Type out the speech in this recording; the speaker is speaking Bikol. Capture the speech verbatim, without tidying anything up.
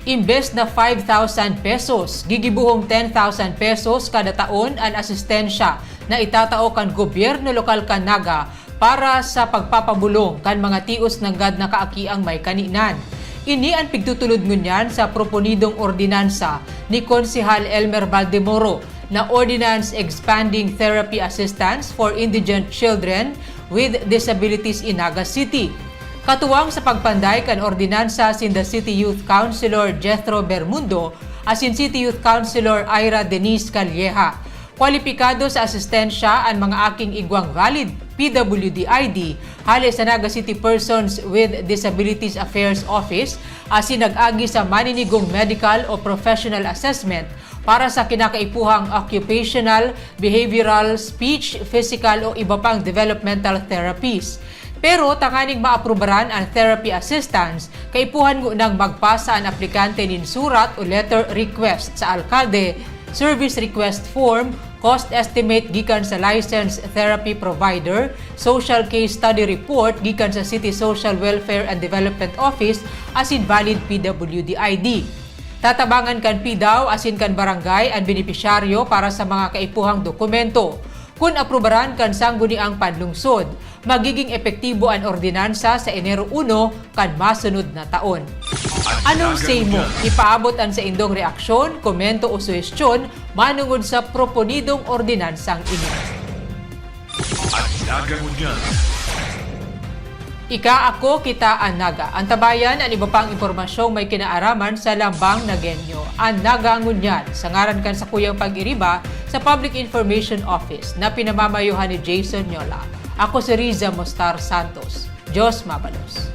Imbes na five thousand pesos, gigibohong ten thousand pesos kada taon an asistensya na itatao kan gobyerno lokal kan Naga para sa pagpapabolong kan mga tios nanggad na kaakiang may kaninan. Ini an pigtutulod ngunyan sa proponidong ordinansa ni Konsehal Elmer Baldemoro na Ordinance Expanding Therapy Assistance for Indigent Children with Disabilities in Naga City. Katuwang sa pagpanday kan ordinansa sinda City Youth Councilor Jethro Bermundo asin City Youth Councilor Ira Denise Calleja. Kwalipikado sa asistensya an mga aking igwang valid P W D I D hale sa Naga City Persons with Disabilities Affairs Office asin nag-agi sa maninigong medical o professional assessment para sa kinakaipuhang occupational, behavioral, speech, physical o iba pang developmental therapies. Pero tanganing maaprubaran an therapy assistance, kaipuhan ngunang magpasa an aplikante nin surat o letter request sa alkalde, service request form, cost estimate gikan sa licensed therapy provider, social case study report gikan sa City Social Welfare and Development Office asin valid P W D I D. Tatabangan kan PDAW asin kan barangay an benepisyaryo para sa mga kaipuhang dokumento. Kun aprubaran kan Sangguniang Panlungsod, magiging epektibo an ordinansa sa Enero uno kan masunod na taon. Anong say mo? Ipaabot an saindong reaksyon, komento o suhestyon manungod sa proponidong ordinansang ini. An Naga Ngunyan. Ika, ako, kita, an Naga. Antabayan an iba pang impormasyong may kinaaraman sa Lambang Nagenyo. An Naga Ngunyan, sa ngaran kan sakuyang pag-iriba sa Public Information Office na pinamamayohan ni Jason Nyola. Ako si Riza Mostar Santos. Diyos mabalos.